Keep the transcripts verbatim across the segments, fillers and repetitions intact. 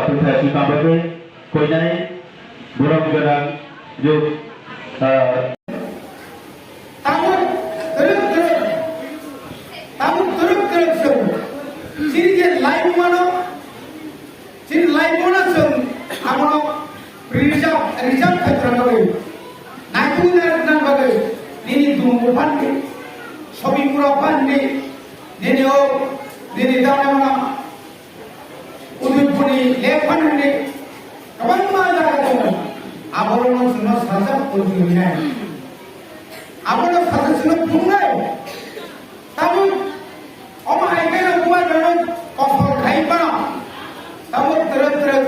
Khaisi tangbakhai koinai borok gwnang juk, ah, Tabuk twrwk twrwk, tabuk twrwk twrwk chwng chini je laimano, chini laimano chwng abono preserve, preserve khaitwna bagwi, naitukna bagwi nini dumbu phanni, shopping mura phanni, nini o, nini dana Udaipurni lekha nini kwbangma jaga tongo. Aborokno chwngno sajak tongwi hinai. Abono sajak chwngno phungnai. Tabuk omo hai khe no bubagrano kosol khai phano. Tabuk twrwk twrwk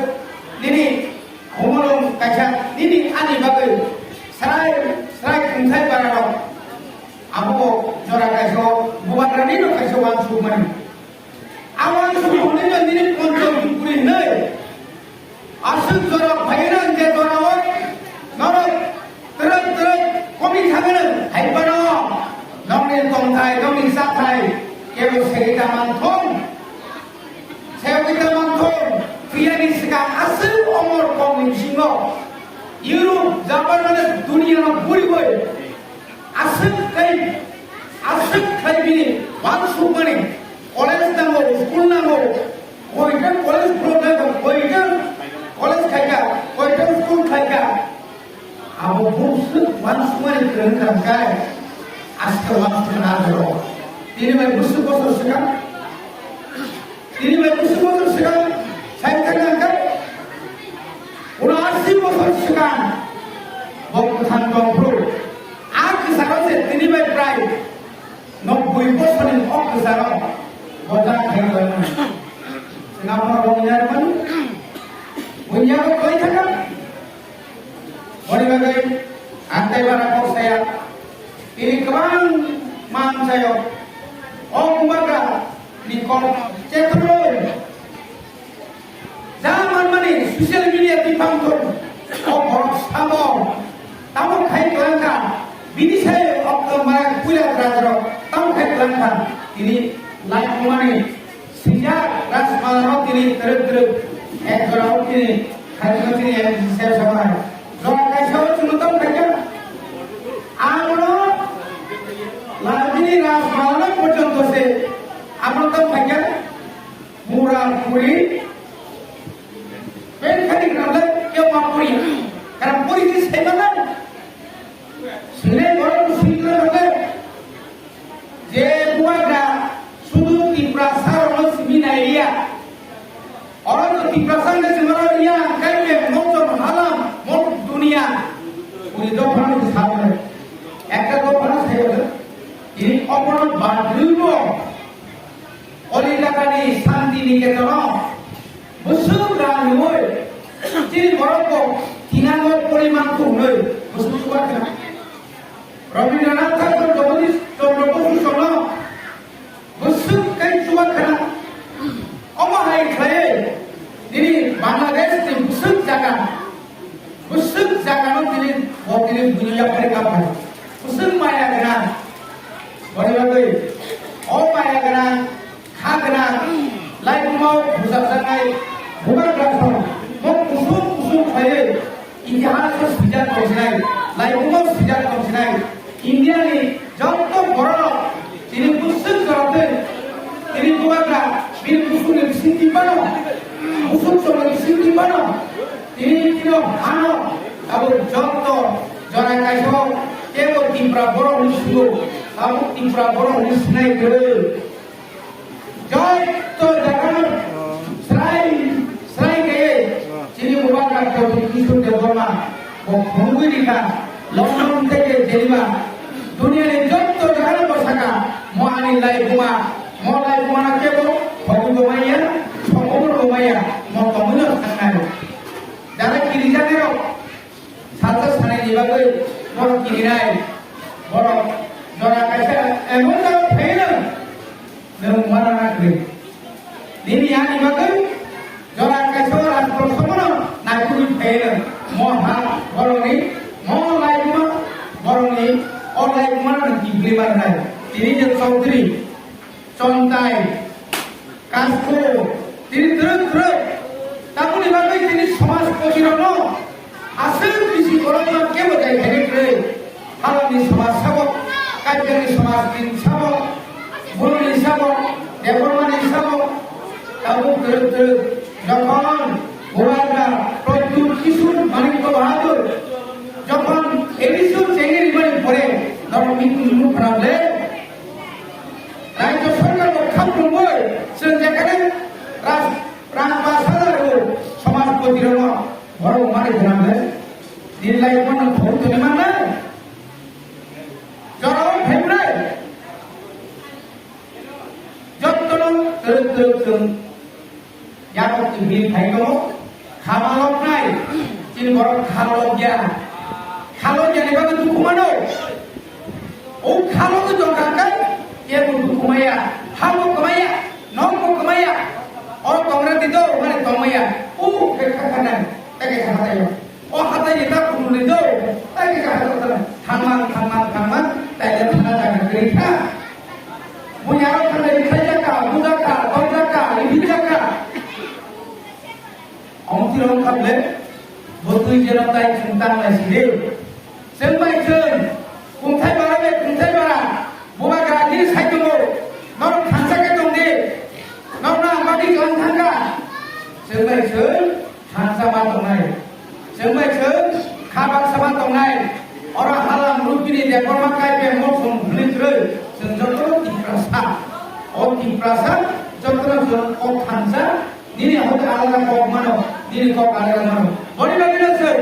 nini humulung kaisa nini ani bagwi srai srai khumsai barano. Abo jora kaisa bubagrani no kaisa wansukmani. Ang uansuk hwnwi no nini ponchom dukuri hwnwi. Aswk jora phaina hwnkhe jorao norok twrwk twrwk komi thangno hai phano nokni tongthai, nokni chathai kebo segwi ta manthong. Segwi ta manthong. Phiyani swkang aswk omor kokni bisingo Europe, Japan mane duniano puriwi Aswk khai, aswk khai bini wansukmani college nango, school nango, koita college problem, koita college khaika, koita school khaika. Abo bwswk wansukmani kwrwng kha kai, aste wansukmani ajaro. Tini bai bwswk bosor swkang. Tini bai bwswk bosor swkang sai thangna hwnkhe, uno asi bosor swkang bo kwthang tong phuru. A kwcharo se tini bai prai nobboi bosorni o kwcharo bo jak khe wnglaimani. Swkang phano bo wngya rwmani, wngya bo koi thangkha. Boni bagwi ang tei bara kok saya. Tini kwbang mansayo. O bubagra ni kok chetroi. Ja manmani social media twi phang thung. O borok samo. Tamo khai kwlangkha. Bini sai okto maya puila rajrok. Tamo khai kwlangkha. Tini live mani Sijak Rajmala no tini twrwk twrwk ek jora o tini khairokno tini M D C sir sabai. Jora kaisa o chwngno tong khaikha. Abono labini Rajmala no porjonto se abono tong khaikha. Mura puri. Ben khani kramle kema puri. Karam puri ni sai mana. Sini borok sini kramle. Je bubagra sudu Tiprasa rokno simi nai liya. Oro to Tiprasa hwnkhe chwng oro liya, hwnkhe be motom halam, mot dunia. Uni dophano khe sa hwnwi. Ekta dophano sai hwnwi. Tini obono badrwibo Oli Dakani Santi Niketono bwswk rang rwui chini borokbo tinango poriman khe hwnwi bwswk chubakhna. Rabindranath Tagore, Jagadish Chandra Bosu songno bwswk kai chubakhna. Omo hai khlaiwi nini Bangladesh ni bwswk jaga, bwswk jaga no tini bo tini buino yaphari kaphai. Bwswk maya gwnang. Boni bagwi o maya gwnang, kha gwnang, laibuma o bujak jaknai bubagra song bo kusum kusum khlaiwi Itihas o swijak tongsinai, laibuma o swijak tongsinai, India ni joto borok rok tini bwswk jorotwi tini bubagra bini kusum ni bising twi phano, kusum chwng ni bising twi phano, tini tino hano abo joto jora kaisa o teibo Tipra borok hwnwi sio, abo Tipra borok hwnwi sinai kwrwi. Joto jagano srai srai khe chini bubagra Pradyot Kishore Debbarma bo phunugwi rikha, London theke Geneva, duniani joto jagano bo saka, mo ani laibuma, mo laibuma no kebo thogwi bo maya, thogwi bo maya, mo tongwi no thangnai. Jara kirijaknai rok, Salsa sanai ni bagwi borok kirinai, borok jora kaisa emon jaga phaino nwng uanana kwrwi. Nini ani bagwi jora kaisa o rajborok somono naitugwi phaino mo ha borokni, mo laibuma borokni, o laibuma no nwng kiphilwi mananai. Tini je Chaudhary, Chontai, Kasko, tini twrwk twrwk. Tabukni Kochirokno aswk bisi kwrwngma kebo jai khaini kwrwi. Halani samaj sabo, Kaibani samaj ni sabo, Boroni sabo, Debbarmani sabo, tabuk twrwk twrwk jokhon Bubagra Pradyut Kishore Manikya Bahadur jokhon A D C o chengwi rimani pore norok meeting nukha le Rajya Sarkar bo khap rwngwi chwng jekhane ras-, rang pas hajar rw samajpati rwno borok mani gwnang le nini lai mano thong toni manai. Jorao phaibrwi jottono twrwk twrwk chwng Yago twi bini phai tongo, kha maloknai, chini borok kha lobya. Kha lobya ni bagwi dukhu mano. O kha lobwi tongkha khe, kebo dukhu maya, ha bo kwmaya, nok bo kwmaya. O tongra di do, mane tongmaya. O khe kha kha nai, tei khe kha kha tayo. O hatai ni ta kutung ni do, tai ni kahar ta thangman, thangman, thangman, tai le thana jaga kiri kha. Bunyaro thangwi khaijak kha, bujak kha, tongjak kha, ripinjak kha. Omti rong kha ble, botwi jeno tai chwng tang lai sidi. Chwng bai chwng, kungthai bara bai kungthai bara, bubagra ni sai tongo, norok thansa khe tong di, norok na badi klang thangkha. Chwng bai chwng, Thansa ma tongnai. Chwng bai chwng kha baksa ma tongnai. Oro hala murubini Debbarma Kaibeng mosong hwnwi kwrwi. Chwng joto Tiprasa. O Tiprasa jotono chwng kok thansa. Nini hote alada kok mano. Nini kok alada mano. Boni bagwino chwng